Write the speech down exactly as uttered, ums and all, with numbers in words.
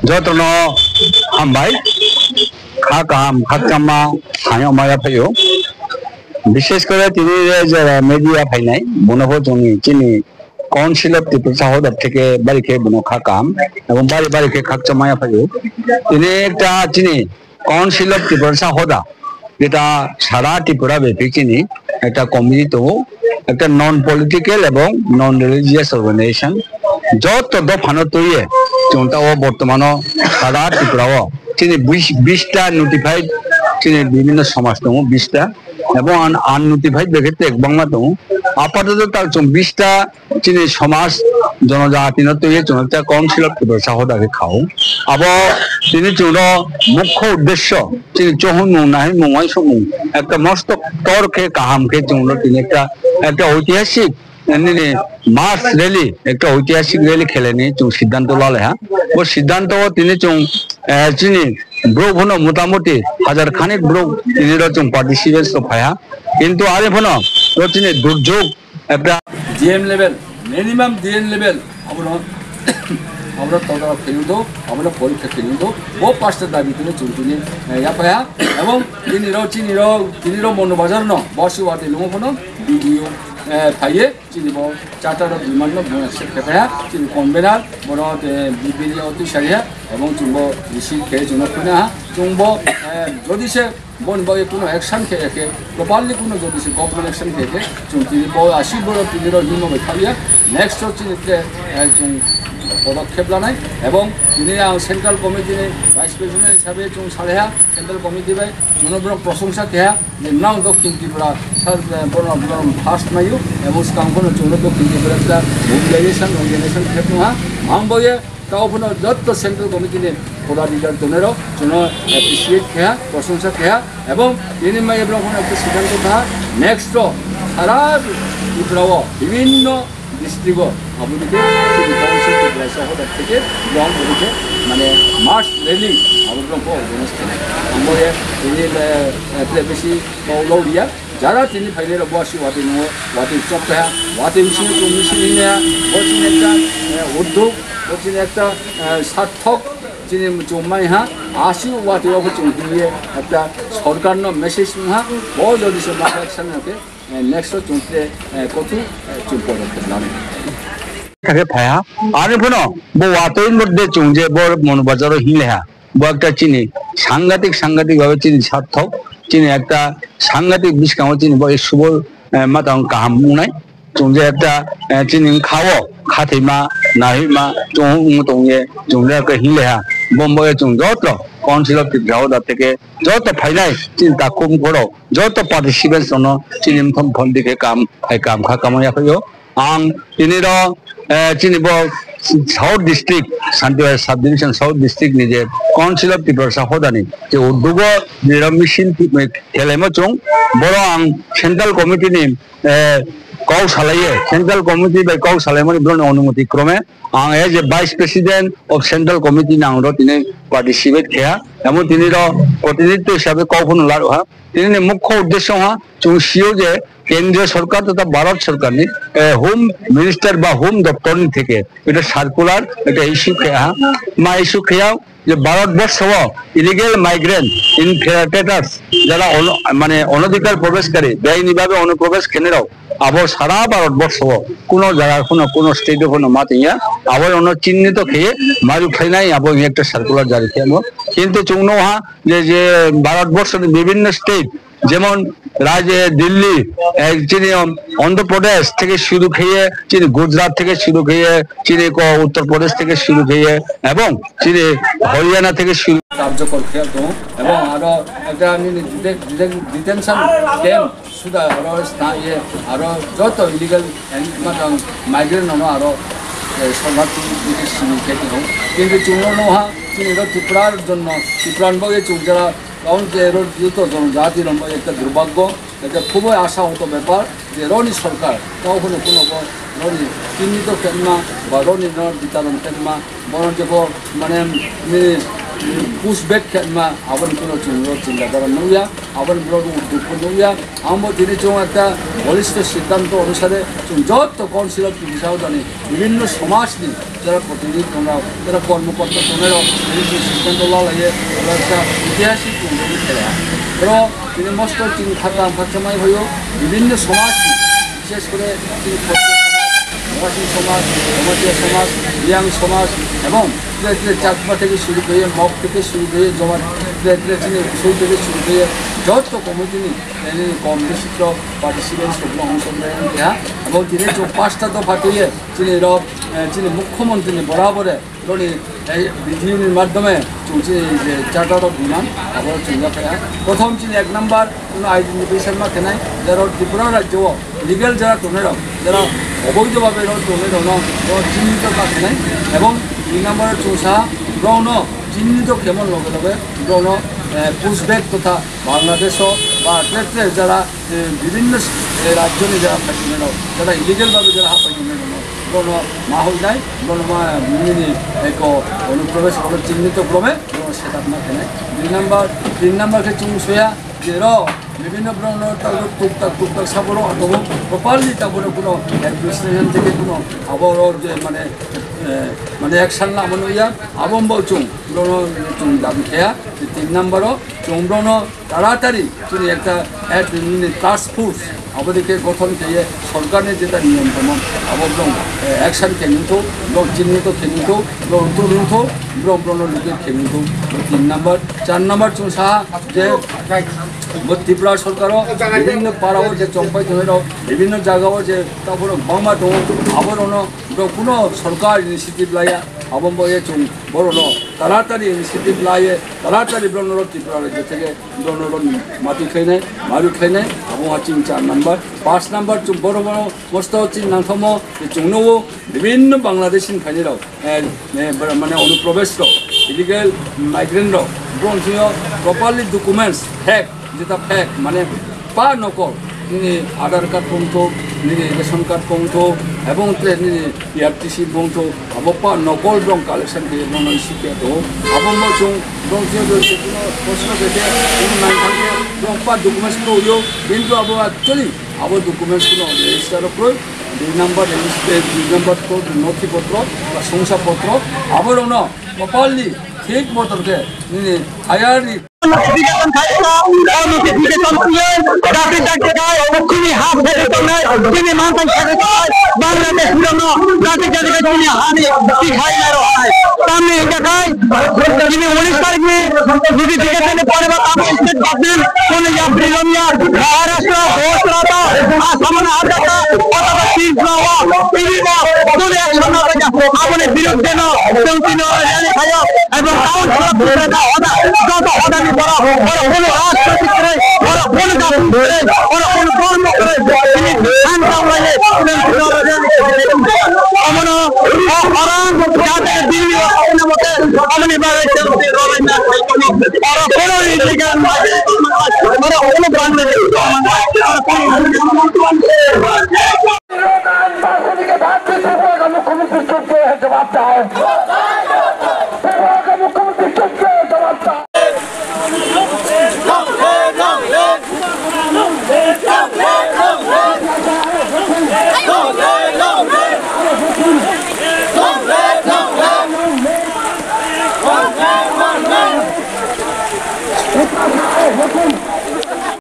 Joto no hambai, kha kaham, khakchangma, hamya maya phai ou. Bishesh kore tini je jora media phainai, bono pho chini, chini Council of Tiprasa Hoda theke bari khe bono kha kaham, ebong bari bari khe khakchangma ya phai ou. Tini ekta chini Council of Tiprasa Hoda, jeta sara Tripura bepi chini ekta committee tong ou, ekta non political ebong non religious organization, joto dopha no tui ye, chung taoh wo bortoman o sara Tripura wo chini bis, bis ta notified, chini bibhinno somaj tong ou bis ta, ebong un-, unnotified bai khe tek bangma tong ou. Apatoto ta chung bis ta chini somaj, jonojati no tui ye chung ekta Council of Tiprasa Hoda khe kha ou. Abo tini chung no mukho uddesyo, chini chohunmung, nahinmung, uaingsouhmung, ekta mosto ktor khe kaham khe chung no tini ekta, ekta oitihasik, nini mass rally, ekta oitihasik rally khelai ni chung siddhanto lalai ha. Bo siddhanto wo tini chung, eh, chini brouh pho no motamuti hajar khanik brouh tini ro chung participants to phai ha. Kintu are pho no, ro chini durjog, ekta D M level, minimum D M level, abo no, abo no todorok khe nung do, abo no porikha khe nung do, bo pasta dabi tini chung tini, eh, yaphai ha, ebong tini ro, chini ro, tini ro Mono Bazar no, bo si wati lung pho no, B D O, eh, phai ye, chini bo charter of demand no bo accept khe phai ha, chini convener, bo no, eh, B D O tui sari ha, ebong chung bo receive khe chung no phai na ha, chung bo, eh, jodi se Bo ni bagwi kuno action khe ya khe, properly kuno jodi se government action khe ya khe, chung tini bo asi boro tini ro himma bai kha ya, next ro chini tre, eh, chung podokkhep lanai, ebong tini ang central committee ni vice president hisabe chung salai ha, central committee bai chung no borok prosongsa khe ha, je nang Dokhin Tripura sar, eh, borok, borok first mai ou, ebong skang pho no chung no Dokhin Tripura khe mobilization, organization khe tong ha, ang bo ye, Taoh pho no joto central committee ni pura leader tongnai rao chung no appreciate khe ha, prosongsa khe ha, ebong tini mai ye borok pho no ekta siddhanto kha ha, next ro sara Tripura wo bibhinno district wo abo ni khe chini council Tiprasa hoda theke borok bo khe mane mass rally abo borok pho organize khe nai. Abo ye tini le, eh, tre bisi kau lou ri ya. Jara tini phainai rao bo asi watoi nung o, watoi chok khe ha, watoi bsing yo chung bsing hing ya, bo chini ekta, eh, uddog, bo chini ekta, eh, sarthok, chini chung mai ha, asi watoi wo pho chung hing ye, ekta sorkar no message nung ha, bo jodi se ma action no khe, eh, next wo chung tre, eh, kothu, eh, chung podokkhep lanai. Khe phai ha, ani pho no, bo watoi moddhe chung je bo Mono Bazar wo hing le ha, Bo ekta chini sangatik, sangatik bhabe chini sarthok, chini ekta sangatik buskang wo chini bo issue bo, eh, ma tang kaham ong nai. Chung je ekta, eh, chini bkha wo khathoima, nahoima, chung ong tong ye, chung je ekta hing le ha. Bo bo ye chung joto Council of Tripura Hoda theke joto phainai chini takhum khorok, joto participants rao no chini mthom mthom dikhe kam, hai kam kha kamo ya phai ou. Ang tini ro, eh, chini bo South District, Santibar Sub Division South District ni je Council of Tiprasa Hoda ni je uddog o je ro misil khelaimo chung, boro ang Central Committee ni, eh, kau salai ye, Central Committee bai kau salaimo ni boro ni onumoti krome, ang as a Vice President of Central Committee ni ang ro tini participate khe ha, emon tini ro protinidhitto hisabe kau pho no laruh ha. Tini ni mukho uddesyo ha, chung si ou je kendriyo sorkar totha Bharat sorkar ni, eh, Home Minister ba Home Doptor ni theke ekta circular, ekta issue khe ha, ma issue khe ha je Bharat borso wo illegal migrant, infiltrators, jara ono-, mane onodhikar probeshkari, beaini bhabe onuprobes khenai rao, abo sara Bharat borso wo kuno jaga pho no, kuno state pho no ma tong ya, abo ono chinnito khe ye maru khlainai, abo hing ye ekta circular jari khe mo. Kintu chung nuh ha, je, je Bharat borso ni bibhinno state, jemon rajye Delhi, eh, chini Andhra Pradesh theke shuru khe ye, chini Gujarat theke shuru khe ye, chini ko Uttar Pradesh theke shuru khe ye, ebong chini Haryana theke shuru karjokor khe tong, ebong aro ekta nini deten-, deten-, detention camp suda aro sna ye, aro joto illegal and matang migrant no aro, eh, sorkar thik thik sini khe tong. Kintu chung no nuh ha, chini ro Tripura jonno, Tripura ni bagwi chung jara Karon je ro joto jonojati rok bai ekta durbhagyo, ekta khuboi ashahoto bepar je roni sorkar, tao hwnwi kuno bo roni chinnito khenma, ba roni no bitaron khenma, bono jepho mane ni push back khe ma, abo ni kuno chung ro chinta dhara nuh ya, abo ni brouh rao dukho nuh ya. Ang bo tini chung ekta bolisto siddhanto onusare chung joto Council of Tiprasa Motha ni bibhinno somaj ni jara protinidhi tongnai rao, jara kormokorta tongnai rao, tini chung siddhanto lalai ye, abo ekta itihasik chung tini khelai ha. Aro tini mosto chini khata ang khakchangmai hoih ou, bibhinno somaj ni, bishesh kore chini Khotri somaj, Mawasing somaj, Jamatia somaj, Reang somaj, ebong tre tre Chakma theke suru khe ye, Mog theke suru khe ye, Joma tre tre chini Kusoi theke suru khe ye, joto community ni, tini kom bisi rao participants rao no ongsognai keha. Ebong tini chung pasta dopha tui ye, chini rao, eh, chini mukhyamantri ni borabore, rao ni, eh, video ni madhyome chung chini je charter rao bimang, abo chung yaphai ha. Prothom chini ek number, kuno identification ma khenai, jara Tripura rajyo wo illegal jara tongnai rao, jara oboidho bhabe rao tongnai rao no, rao chinnito ma khenai, ebong dui number chung sa, brao no chinnito khemo loge loge, brao no, eh, push back totha Bangladesh wo, ba tre tre jara, eh, bibhinno, eh, rajyo ni jara phai tongnai rao, jara illegal bhabe jara happai tongnai rao no, brao no ma hoih nai, brao no ma, eh, nini, eh, ko, অনুপ্রবেশ rao no chinnito krome, brao no set up ma khenai. Dui number, tin number khe chung soya, je rao, bibhinno brao no ta tuktak tuktak sabo rao abo, properly ta bo no kuno administration theke kuno abo rao je mane, eh, mane action lamo nuh ya, abo bo chung brao no chung dabi khe ya, tin number wo chung brao no taratari chini ekta, eh, nini task force, abo dei khe gothon khe ye sorkar ni jeta niyom tongmo, abo brao, eh, action khe nung thou, brao chinnito khe nung thou, brao tui nung thou, brao brao no locate khe nung thou, tin number, char number chung sa ha je, bo Tripura sorkar wo, bibhinno para wo je chongpai tongnai rao, bibhinno jaga wo je taoh bo rao bangma tong ou, abo rao no brao kuno sorkar initiative la ya, abo bo ye chung brao no taratari initiative la ye, taratari brao no rao Tripura rajyo theke, brao no rao ni mati khlainai, maru khlainai, abo ha chini char number, panch number chung brao no mosto chini nangthaomo, je chung nuh ou, bibhinno Bangladesh ni phainai rao, eh, eh, mane অনুপ্রবেশ rao, illegal migrant rao, brao ni thing yo properly documents, fake, jeta fake, mane pa নকল, nini Aadhaar card phung thou, nini ration card phung thou, ebong tre nini E R T C phung thou, abo pa নকল brao collection khe ye brao no issue khe tong ou. Abo bo chung brao ni thing yo je kuno প্রশ্ন khe khe, kuno nang thang khe, brao pa documents kroi ou, কিন্তু abo actually abo documents kuno register kroi, দুই নম্বর, দুই নম্বর তো নথিপত্র বা শংসাপত্র, abo rao no properly ঠিক মতন khe nini higher notification khai kha, o notification tui jati jati khai, chini ha phai tongnai, chini manthang phai tongnai, Bangladesh rao no jati jati khai chini ha ni tikhai nai rao hai. Tamni hingkha khai, chini উনিশ তারিখ ni notification ni pore ba tamo state government, কোনো yapri lom ya, Maharashtra, Gujarat, Assam no ha jata, অথবা Tripura wo, কোনো action no jata, abo ni বিরুদ্ধে no, chung tini rally khai ou, এবং town sora pura na hoda, joto hoda ni borok, borok কোনো রাজনৈতিক kroi, borok কোনো জাতি kroi, borok কোনো ধর্ম kroi, tini সাংসাং lai, omo no, o orang, jate Delhi wo, omo no, omo ni bagwi chung rally na, borok কোনো illegal, borok কোনো Bangladesh, borok কোনো